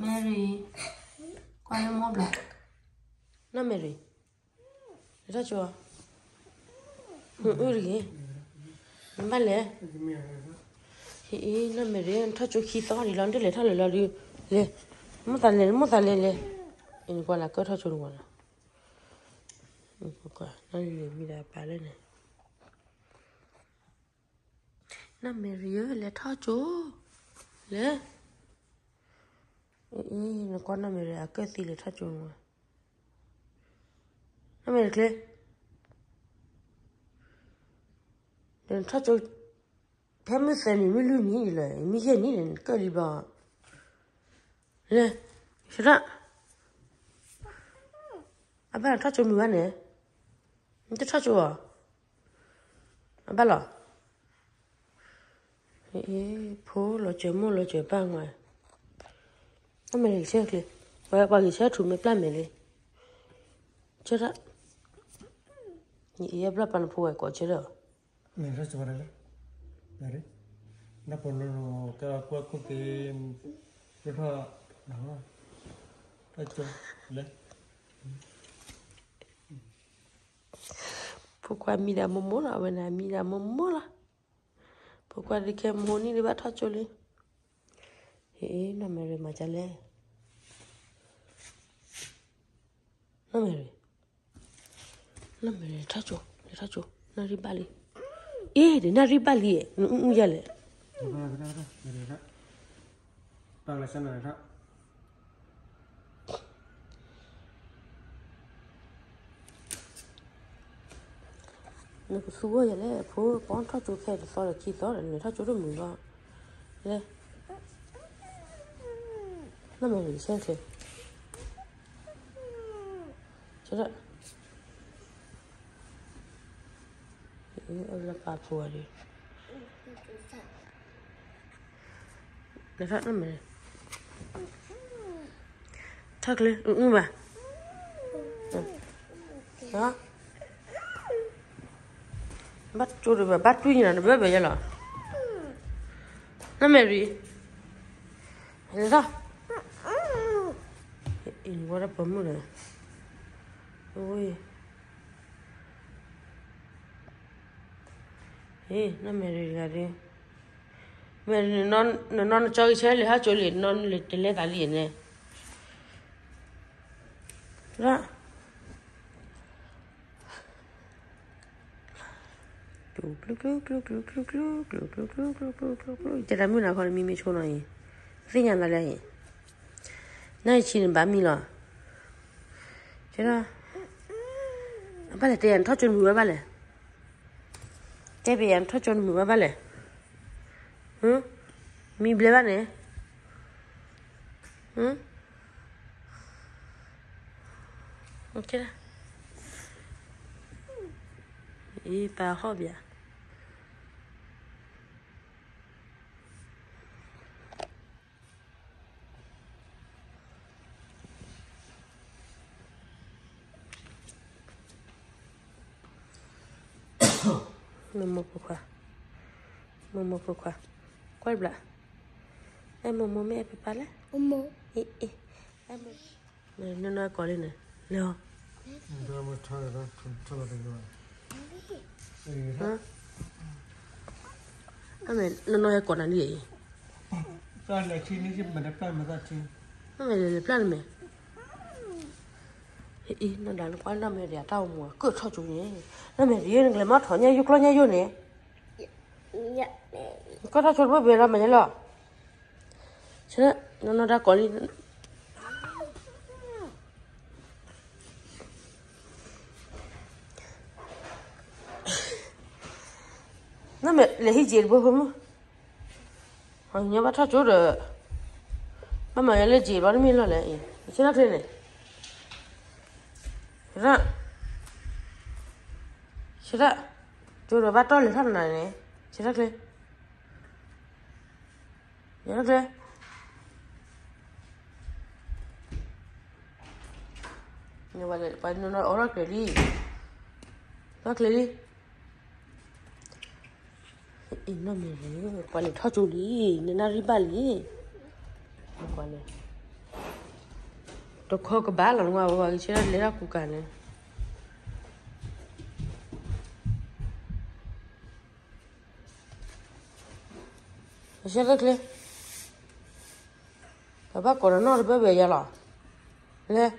Mary, ကွၢ်လၢမိၢ်ဘျီ, နီၢ် Mary, လဲၤထီၣ်ကၠိ, အုၣ်တဂ့ၤ, နဘၣ်လဲၤ, အံၤ နီၢ် Mary ထီၣ်ကၠိခံသီဒံးလီၤ နတလဲၤထီၣ်လဲၤလီၤဒုး, လဲၤ, မိၢ်သးလဲၤ မိၢ်သးလဲၤလဲၤ, အံၤ နကွၢ်လၢကၢၢ်ထီၣ်ကၠိနကွၢ်လီၤ, နမံၤဒီးပာ်လၢန့ၣ် နီၢ် Mary ဧၢ လဲၤထီၣ်ကၠိ, လဲၤ, အံၤ နကွၢ်နီၢ် Mary အကၢၢ်သံလဲၤထီၣ်ကၠိန့ၣ်, နီၢ် Mary တချ့, ဒီးနထီၣ်ကၠိ, ဖဲမုၢ်သၢနံၤမုၢ်လွံၢ်နံၤလၢ မုၢ်ယဲၢ်နံၤန့ၣ် နကၢၢ်လံဘျီ, လဲၤ, ဆၢထၢၣ်, အဘၣ်ထီၣ်ကၠိမုာ်ဘၣ်န့ၣ်, နတထီၣ်ကၠိအီၤ, အဘၣ်လီၤ, အံၤ ဖိလီၤစၢၤမိၢ်လီၤစၢၤပၢ်မး, နီၢ် Mary ဆၢချ့, ပှၤဂ့ၤဆၢထူးမ့ၢ်ပျၢ်မဲာ်လံ, ဆၢထၢၣ်, ယဘျၢပှၤနဖိဝဲကိးဆၢထၢၣ်, မ့ၢ်ထီၣ်ကၠိဝဲဒၣ်လဲၣ်, နပလီကကွၢ်ခိၣ်က့ၤ, ထီၣ်, ထီၣ်ကၠိ, လဲၤ ဖိခွါမံဒၣ်မိၢ်မိၢ်လီၤ, အဝဲန့ၣ်မံဒၣ်မိၢ်မိၢ်လီၤ, ဖိခွါဒ်ခဲမိၢ်နံၣ်ဒ်ဘၣ်ထီၣ်ကၠိလံ, ဟ့ၣ် နီၢ် Mary မၤကလဲၣ်, နီၢ် Mary, နီၢ် Mary ထီၣ်ကၠိ, လဲၤထီၣ်ကၠိ, နၣ်ရံၣ်ဘၣ်လံ, အ့ ဒီးနၣ်ရံၣ်ဘၣ်လံ, နအူအူယၤလဲၣ် နကသူဝဲယၤလဲၣ်, ဖိပီထီၣ်ကၠိခဲတသီဒီးခံသီဒီး နထီၣ်ကၠိတမုာ်ဘၣ်, လဲၤ, နီၢ် Mary ဆၢချ့, ဆၢထၢၣ်, အလၢပာ်ဖိဝဲဒၣ် နထီၣ် နီၢ် Mary, ထီၣ်ချ့ အူအူဘၣ်, ဘၣ်ကၠိဒီးဘၣ်တွံၢ်ညါ နဘၣ်ဘၣ်ယဲလီၤ, နီၢ် Mary, လဲၤထီၣ်, အံၤ နဝဲဒၣ်ပိာ်မုၣ်ဒီး, ဟ့ၣ် နီၢ် Mary တဂၤဒီး, Mary နနီၢ်နကၠီကဆၢလဲၤထီၣ်ကၠိလံ နနီၢ်တလဲၤသးလံန့ၣ်, ကျူကျူကျူကျူကျူကျူကျူကျူကျူကျူကျူကျူကျူကျူကျူကျူ, ကဲတၢ်မုၢ်နၤခီန့ၣ် မံမ့ၢ်ဆိနီၤအံၤ, သ့ၣ်ညါသးလၢအံၤ, နၢ်အံၤဆံးန့ၣ်ဘၣ်မံလီၤ, ကဲဒီး, အဘၣ်လဲၣ် တဲယၤ နထီၣ်ကၠိနမုာ်ဝဲဘၣ်လဲၣ်, တဲပယၤ နထီၣ်ကၠိနမုာ်ဝဲဘၣ်လဲၣ်, မံဘျဲဘၣ်န့ၣ်, အံၤ ပာ်ဟီၣ်ဘၣ် မိၢ်မိၢ်ဖိခွါ, မိၢ်မိၢ်ဖိခွါ, ကွၢ်ဘျါ, အဲ မိၢ်မိၢ်မ့ၢ်အဲၣ်ပပၢ်လဲၣ်, မိၢ်မိၢ်, အ့ အ့ အဲ မိၢ်, နီၢ်နီၢ်ကိးလံန့ၣ်, လဲၤအီၤ, နီၢ်နီၢ်ဟဲကိးနၤလံအံၤ, လဲၤပျၢ်နမဲာ် အံၤ နီၢ်ဒၣ်နကွၢ်နီၢ်မဲာ်ဒၣ်တၢ်အိၣ်မူ ကၢၢ်ထီၣ်ကၠိန့ၣ်, နီၢ်မဲာ်ဒၣ် နကလဲၤမၤထီၣ်ညါယိၣ်ကျီၢ်ညါယိၣ်န့ၣ်, ကၢၢ်ထီၣ်ကၠိတဘၣ်ဘဲလီၤ မၤညါလီၤ, ဆဲး, နီၢ်နီၢ်ဒၣ်ကိးလံ, နီၢ်မဲာ်လဲၤဟံးက့ၤတဘိဖိမုၣ်, ညီဘၣ်ထီၣ်ကၠိဒီး, ဘၣ်မၤယၤလၢက့ၤဘျီတမ့ၢ်လီၤလဲၣ်အံၤ, ဆဲးထီၣ်ချ့န့ၣ်, ဆဲးထီၣ်, ဆဲးထီၣ်, ကၠိဒီးဘၣ်တီၢ်လဲၤထီၣ်နၤန့ၣ်, ဆဲးထီၣ်ချ့, လဲၤထီၣ်ချ့ ပှၤနီၢ်နီၢ်အိးထီၣ်ကျဲၤလံ, ထီၣ်ကျဲၤလံ, နီၢ်မ့ၢ်န့ၣ် ပှၤန့ၣ်ထီၣ်ကၠိလံ, နနၣ်ရံၣ်ဘၣ်လံ, ပှၤန့ၣ် တခီကဘၣ်လီၤနဝဲ ပှၤဂ့ၤဆၢထၢၣ်လဲၤထီၣ်ကူကၤန့ၣ်, ဆၢထၢၣ်ချ့, ပဘၣ်ကိးဒီးနီၢ်တဘၢဘၢယၤလီၤ, လဲၤ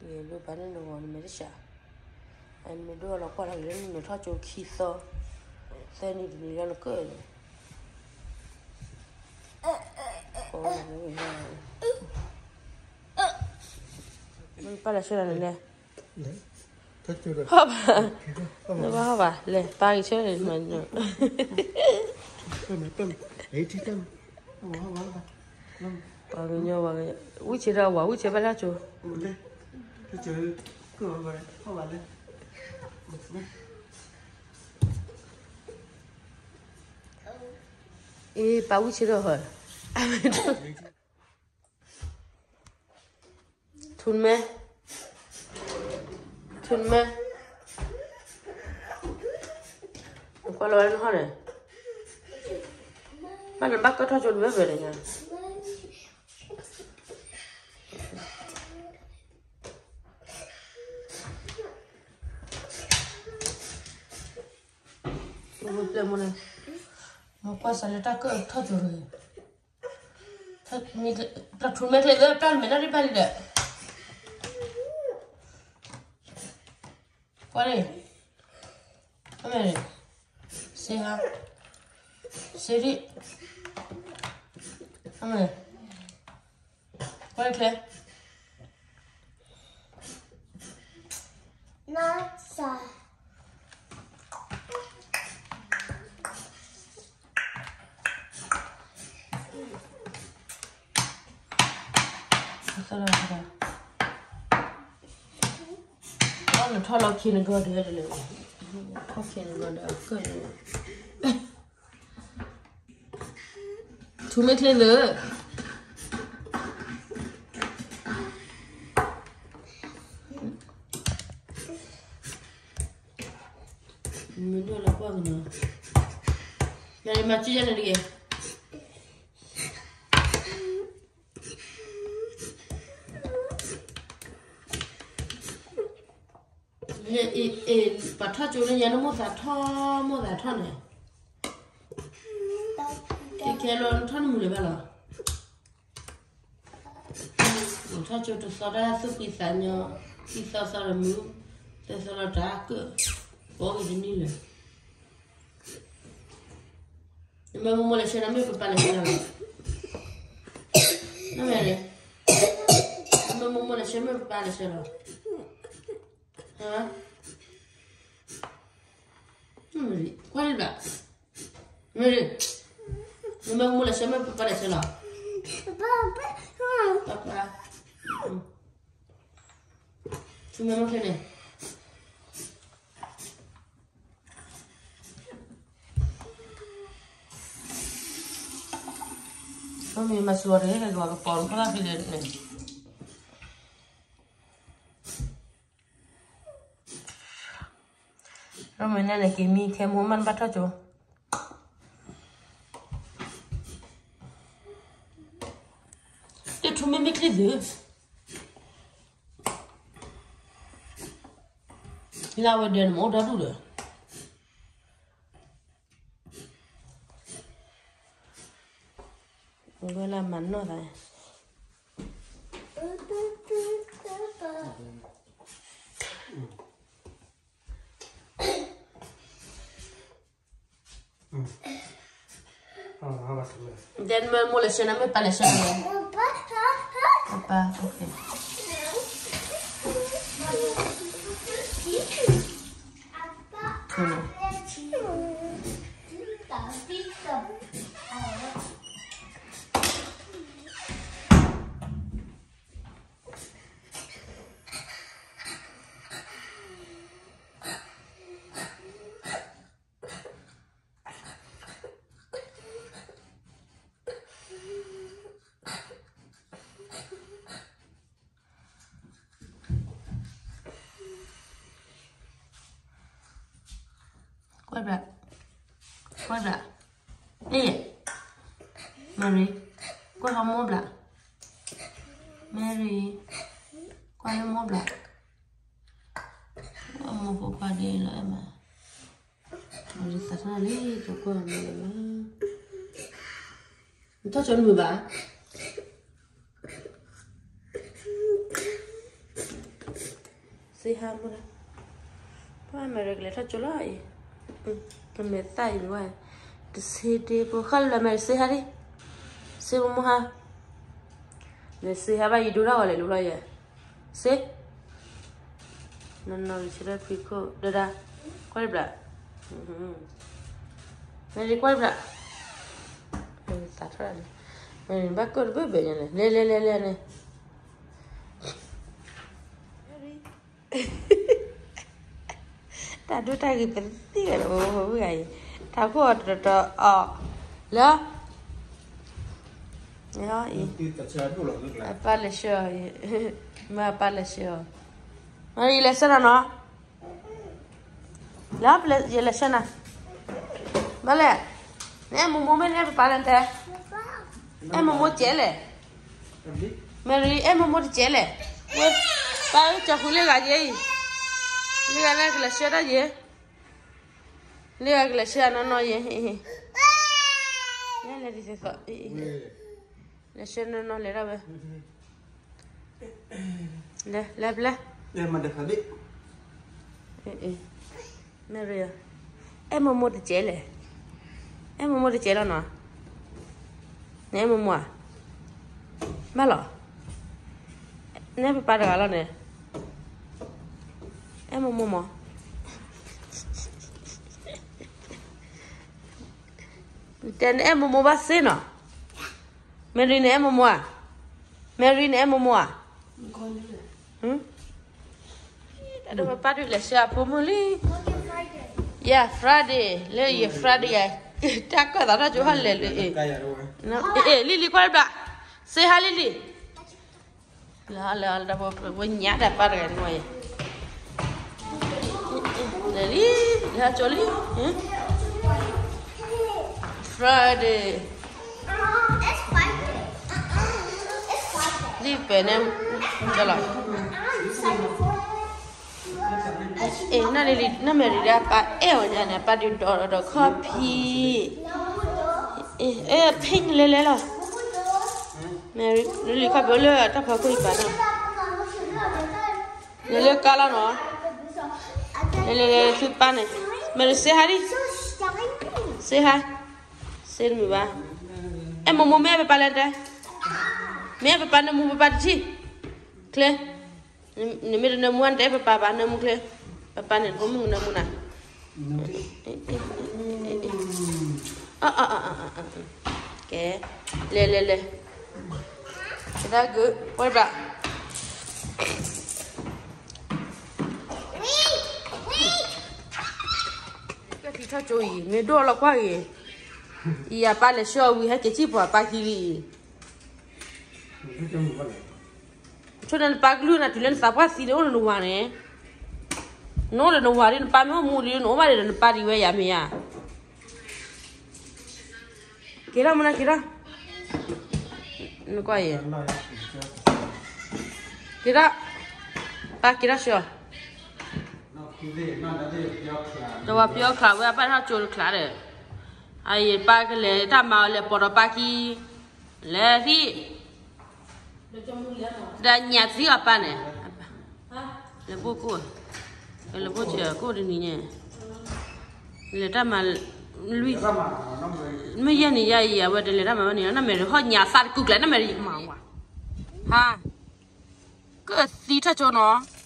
ယလိၣ်ဘၣ်န့ၣ်နဂီၢ်နမဲာ်တဆှး, အနမ့ၢ်ဒိၣ်လီၤကွၢ်လီၤက့ၤလၢနမ့ၢ်ထီၣ်ကၠိခံသီ, သၢနံၤတနံၤလီၤနကၢၢ်န့ၣ်, ပၢ်လဲၤဆှၢလီၤန့ၣ်လဲၣ်, ဟီၣ်ဘၣ်, နဘၣ်ဟီၣ်ဘၣ်, လဲၤပၢ်ဂ့ၤဆၢထၢၣ်န့ၣ်, ပှၤကညီ ဝံၢ်ဆ့ဒီးဝၤဝံၢ်ဆ့ဘၣ်လၢကၠိ, အ့ ပၢ်ဝံၢ်ဆ့ဒီးဟီၣ်, ထူမဲ, ထူမဲ, နကွၢ်လီၤဝဲနဟီၣ်န့ၣ်, ဘၣ်နဘၣ်ကၢၢ်ထီၣ်ကၠိတဘၢဘၢန့ၣ်ညါ, မ့ၢ်ကွၢ်စးလၢတၢ်ကၢၢ်ထီၣ်ကၠိန့ၣ်, တၢ်ထူမဲချ့သၢ ပျၢ်မဲာ်တၢ်ရံၣ်ဘၣ်လံဒီး, ကွၢ်န့ၣ်, အမဲာ်, စ့ဟါ, စ့ဒံၣ်, အမဲာ်, ကွၢ်ချ့ နထီၣ်လီၤခံနဂီၢ်ဒၣ်လဲာ်, ထီၣ်ခံနဂီၢ်ဒီးကၢၢ်န့ၣ်, ထူမဲချ့လၢာ်, မ့ၢ်ဒိၣ်လၢကွၢ်ကနီၤ, မၤစံယဲန့ၣ်တဂ့ၤ. ပှၤထီၣ်ကၠိန့ၣ် ယၤနမိၢ်သးထီၣ် မိၢ်သးထီၣ်န့ၣ်, ကဲလီၤနထီၣ်နမုာ်လၢၤဘၣ်လီၤ. ထီၣ်ကၠိတသီတၢ်သူၣ်ဖှံသးညီ, ခံသီသီတမုာ်, သၢသီလီၤတၢ်ကၢၣ်, ကိးဂ့ၤတနံၣ်လၢာ်. နမ့ၢ်မိၢ်မိၢ်လဲၤဆှၢဒီး မ့ၢ်ပပၢ်လဲၤဆှၢလီၤ. နမ့ၢ်, နမ့ၢ်မိၢ်မိၢ်လဲၤဆှၢမ့ၢ်ပပၢ်လဲၤဆှၢလီၤ. ကွၢ်လံဘၣ်, မ့ၢ်, နမ့ၢ်မိၢ်လဲၤဆှၢ မ့ၢ်ပပၢ်လဲၤဆှၢလီၤ. ပပၢ်, ထူမဲမိၢ်ချ့န့ၣ် မ့ၢ်မၤစၢၤအီၤတဂ့ၤ ကပီၤလီၤဖီလာ်ဖဲလဲၣ်န့ၣ်, မ့ၢ်န့ၣ်န့ၣ် က့ၤမံခဲမိၢ်မးနဘၣ်ထီၣ်ကၠိ, တထူမဲမ့ၢ်ချ့သု, လၢဝဲဒၣ်န့ၣ် မ့ၢ်အိၣ်ဒီဒူၣ်ဒီး ဝဲလၢမၤနီၢ်သး, ဒ်နမ့ၢ်မိၢ်လဲၤဆှၢနၤ မ့ၢ်ပၢ်လဲၤဆှၢနၤ, ပၢ်, ပၢ်, ကွၢ်ဘျး, ကွၢ်ဘျး, အ့ၣ်, Mary, ကွၢ်ဟီမိၢ်ဘျး, Mary, ကွၢ်ဟီမိၢ်ဘျး, အမိၢ်ဖိခွါဒ်လီၤအဲၣ်မး, အသးထီၣ်လံ ကကွၢ်မ့ၢ်လၢၤဘၣ်, နထီၣ်ကၠိနမုာ်ဘၣ် စ့ဟါမူဒါ, ပှၤမဲာ်ရကလဲၤထီၣ်ကၠိလီၤအံၤ, မဲာ်သၣ်အံၤဝဲ, တဆ့ဒ့ဖိ ဃၣ်လၢမဲာ်စ့ဟါဒံ, စ့မိၢ်မိၢ်ဟါ, လဲၤစ့ဟါဘၣ်ယဒိထီၣ်ဝဲလဲၤလူလီၤယဲ, စ့ နီၢ်နီၢ်ဂ့ၤဆၢထၢၣ်ဖံးခိၣ် ဒၢဒၢ, ကွၢ်တဘျး, မ့ၢ်ကွၢ်တဘျး, သးထီၣ်န့ၣ်, မ့ၢ်ဘၣ်ကိၢ်တဘၢဘၢညါန့ၣ် လဲၤလဲၤလဲၤလဲၤန့ၣ်, တၢ်ဒိၣ်တၢ်ဂ့ၤပသံၣ်ဝဲလၢပဝဲပဝဲဂၤအံၤ, တၢ်ခိၣ်အီၤတတီၤအီၤ, လၢ အံၤ, အပၢ်လဲၤဆှၢအီၤ, မ့ၢ်အပၢ်လဲၤဆှၢအီၤ, မ့ၢ်ယလဲၤဆှၢနၤနီၤ, လၢယလဲၤဆှၢနၤ, ဘၣ်လဲၣ်, နအဲၣ်မိၢ်မိၢ်မ့ၢ်နအဲၣ်ပပၢ်လဲၣ်တဲ, အဲၣ်မိၢ်မိၢ်ကဲလဲၣ်, မဲရံအဲၣ်မိၢ်မိၢ်တကဲလဲၣ်, ဝဲ, ပၢ်ကၠီဃုလၢဂၤယဲအံၤ, လၢဂၤလၢကလဲၤဆှၢတၢ်ယဲ လၢအကလဲၤဆှၢအနီၢ်နီၢ်ယဲ, လဲၤဒ်သိးသိး, လဲၤဆှၢနီၢ်နီၢ်လဲၤဒၣ်ဝဲ, လဲၤလဲၤပလဲၤ, မ့ၢ်ရံ, အဲၣ်မိၢ်မိၢ်တကဲလဲၣ်, အဲၣ်မိၢ်မိၢ်တကဲလီၤနီၤ, နအဲၣ်မိၢ်မိၢ်ဧါ, ဘၣ်လီၤ, နအဲၣ်ပပၢ်တဂၤလီၤန့ၣ်, အဲၣ်မိၢ်မိၢ်မး တဲနအဲၣ်မိၢ်မိၢ်ဘၣ်စ့နီၤ, မဲရံနအဲၣ်မိၢ်မိၢ်ဧါ, မဲရံနအဲၣ်မိၢ်မိၢ်ဧါ, တၢ်ဒိၣ်ပပၢ်ဒုးလဲၤဆှၢအဖိမုၣ်လံ, yeah Friday လၢယ Friday ယၤ, တၢ်ကီၢ်သးထီၣ်ကၠိဟီၣ်လဲၤလၢအ့ၣ်, အ့ၣ်လံလံကွၢ်တဘျး, စ့ဟါလံလံ လၢလၢဝဲညါတၢ်ပၢ်တဂၤန့ၣ်ဝဲ, လဲၤလံ, လဲၤဟးကၠိလံ, Friday, လံပဲာ်န့ၣ်, ကလီၤ, အ့ၣ် နလံလံ နမဲာ်ရံဒၣ်ပၢ်အဲၣ်ဝဲညါန့ၣ် ပၢ်ဒုးဒီးဒီးခီၣ်ဖံး, အဲၣ် pink လဲၤလဲၤလီၤ, မဲာ်ရံလံခီၣ်ဖံးလၢတၢ်ဖီခိၣ်အံၤပၢ်နီၤ, လဲၤလၢကါလီၤနီၤ, လဲၤလဲၤလဲၤသုပၢ်န့ၣ်, မဲာ်ရံ say hi ဒံ, say hi, စ့တမုာ်ဘၣ်, အဲၣ်မိၢ်မိၢ်မ့ၢ်အဲၣ်ပပၢ်လဲၣ်တဲ, မ့ၢ်အဲၣ်ပပၢ်နမူပပၢ်တထံၣ်, ချ့ နမ့ၢ်တနၢမူနတအဲၣ်ပပၢ်ဘၣ် နၢမူချ့, ပပၢ်န့ၣ်ဖိမုၣ်ကနၢမူနၤ, ကဲ, လဲၤလဲၤလဲၤ, ကဲတၢ်ဂ့ၤ ပှဲၤဘၣ်, ကဲထံထီၣ်ကၠိအံၤ မ့ၢ်ဒိၣ်လီၤကွၢ်ဂ့ၤ, အံၤအပၢ်လဲၤဆှၢအီၤဝံၤ ဟဲက့ၤစံၣ်ပှၤပၢ်ခံလံအံၤ ဆိန့ၣ်နပၢ်ကလုၢ်နၤ တုၤလၢနသးပှၢ်သံန့ၣ် အိၣ်ဒီးနဝၤန့ၣ်, နအိၣ်ဒီးနဝၤဒီး နပၢ်မ့ၢ်အိၣ်မူလံ နအိၣ်ဘၣ်ဒီးနပၢ်ဒံးဝဲယၤမ့ၢ်ဧါ, က့ၤထီၣ်မနုၤက့ၤထီၣ်, နကွၢ်ယဲ, က့ၤထီၣ်, ပၢ်က့ၤထီၣ်ဆှၢအီၤ, တဝၤပျီချးဝဲအပၢ်ထီၣ်ကၠိတချးဒီး, အအံၤပၢ်ကလဲၤတၢ်မၤအီၤလဲၤပိာ်ဒီးပၢ်ခံ လဲၤသံ, ဒီးညၣ်သံအပၢ်န့ၣ်, လဲၤဘိၣ်ကိၣ်, လဲၤဘိၣ်ဆဲးကိၣ်တနံၤညါ, လဲၤတၢ်မၤ, လွံၢ်, မ့ၢ်ယဲၢ်နံၤယါအံၤ အဝဲတလဲၤတၢ်မၤဘၣ်န့ၣ် နမဲာ်ရဟီၣ်ညၣ်သၣ်တကူကျဲ နမဲာ်ရမၤဝါ, ဟါ, ကသံထီၣ်ကၠိနီၤ